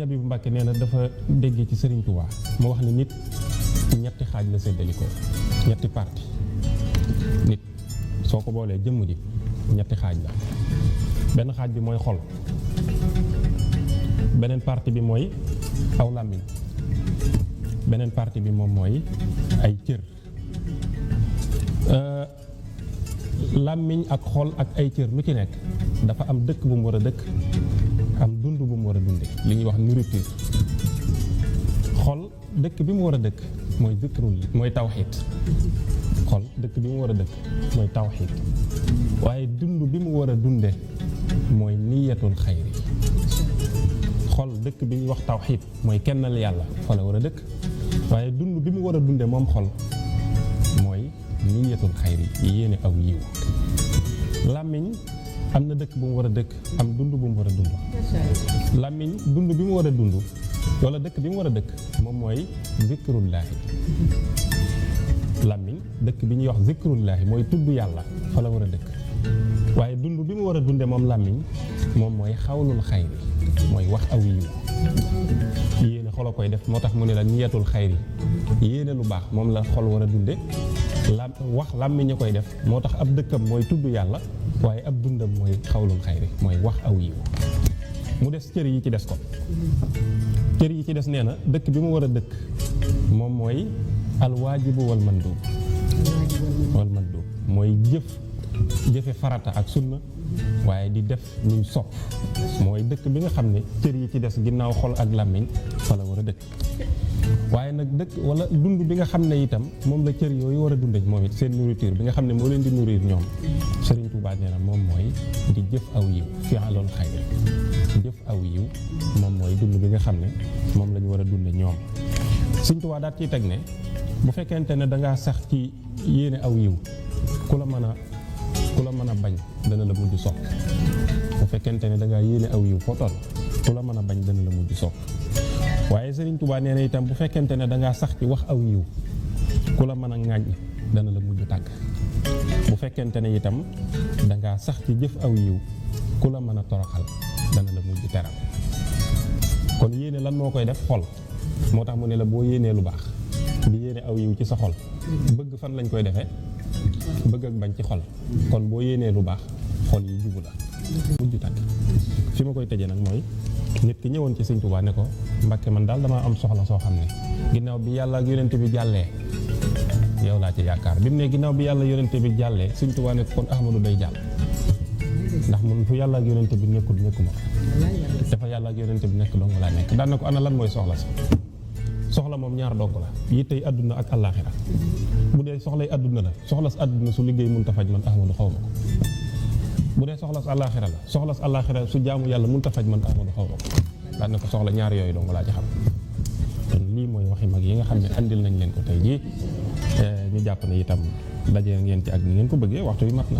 bi bu Mbàkke nee na dafa déggee ci Sëriñ Tuubaa mu wax ni nit ñetti xaaj la séddalikoo ñetti parti nit soo ko boolee jëmm ji ñetti xaaj la benn xaaj bi mooy xol beneen parti bi mooy aw làmmiñ beneen parti bi moom mooy ay cër làmmiñ ak xol ak ay cër lu ci nekk dafa am dëkk bu mu war a dëkk am dund bu mu war a dunde li ñuy wax nourriture xol dëkk bi mu war a dëkk mooy zikrul mooy tawxiid xol dëkk bi mu war a dëkk mooy tawxiid waaye dund bi mu war a dunde mooy niyatul xayri xol dëkk bi ñuy wax tawxiid mooy kennal yàlla fa la war a dëkk waaye dund bi mu war a dunde moom xol mooy niyatul xayri yéene aw yiw làmmiñ am na dëkk bu mu war a dëkk am dund bu mu war a dund làmmiñ dund bi mu war a dund wala dëkk bi mu war a dëkk moom mooy zikrullaahi làmmiñ dëkk bi ñuy wax zikrullaahi mooy tudd yàlla fa la war a dëkk waaye dund bi mu war a dunde moom làmmiñ moom mooy xawlul xayri mooy wax aw yiw yéene xol a koy def moo tax mu ne la niyatul xayri yéene lu baax moom la xol war a dunde wax làmmiñ a koy def moo tax ab dëkkam mooy tudd yàlla waaye ab dundam mooy xawlul xayri mooy wax aw yiw mu des cër yi ci des ko cër yi ci des nee na dëkk bi mu war a dëkk moom mooy alwaajibu wal mandub mooy jëfe farata ak sunna waaye di def luñ sopp mooy dëkk bi nga xam ne cër yi ci des ginnaaw xol ak làmmiñ fa la war a dëkk waaye nag dëkk wala dund bi nga xam ne itam moom la cër yooyu war a dunde moom it seen nourriture bi nga xam ne moo leen di nourrir ñoom Sëriñ Tuubaa nee na moom mooy di jëf aw yiw fi'lul xayr jëf aw yiw moom mooy dund bi nga xam ne moom la ñu war a dunde ñoom Sëriñ Tuubaa daat ciy teg ne bu fekkente ne dangaa sax ci yéene aw yiw ku la mën a bañ dana la mujj sopp bu fekkente ne dangaa yéene aw yiw foo toll ku la mën a bañ dana la mujj sopp waaye Sëriñ Tuubaa nee na itam bu fekkente ne dangaa sax ci wax aw yiw ku la mën a ŋàññ dana la mujj tàgg bu fekkente ne itam dangaa sax ci jëf aw yiw ku la mën a toroxal dana la mujj teral kon yéene lan moo koy def xol moo tax mu ne la boo yéenee lu baax di yéene aw yiw ci sa xol bëgg fan lañ koy defee bëgg ak bañ ci xol kon boo yéenee lu baax xol yi jubu la mujj tàgg fi ma koy tëjee nag mooy nit ki ñëwoon ci Sëriñ Tuubaa ne ko Mbàkke man daal damaa am soxla soo xam ne ginnaaw bi yàlla ak yonente bi jàllee yow laa ci yaakaar bi mu ne ginnaaw bi yàlla yonente bi jàllee Sëriñ Tuubaa ne kon Ahmadu day jàll ndax mun fu yàlla ak yonente bi nekkuma dafa yàlla ak yonente bi nekk dong laa nekk daan na ko ana lan mooy soxla si soxla moom ñaar dong la yittey àdduna ak àllaaxira bu dee soxlay àdduna la soxlas àdduna su liggéey mënta faj man Ahmadu xaw ma ko bu dee soxlas àllaaxira la soxlas àllaaxira su jaamu yàlla mënta faj man Ahmadu xaw ma ko daan na ko soxla ñaar yooyu dong laa ci xam kon lii mooy waxi mag yi nga xam ne andil nañ leen ko tey jii ñu jàpp ne itam dajee ngeen ci ak ni ngeen ko bëggee waxtu bi mat na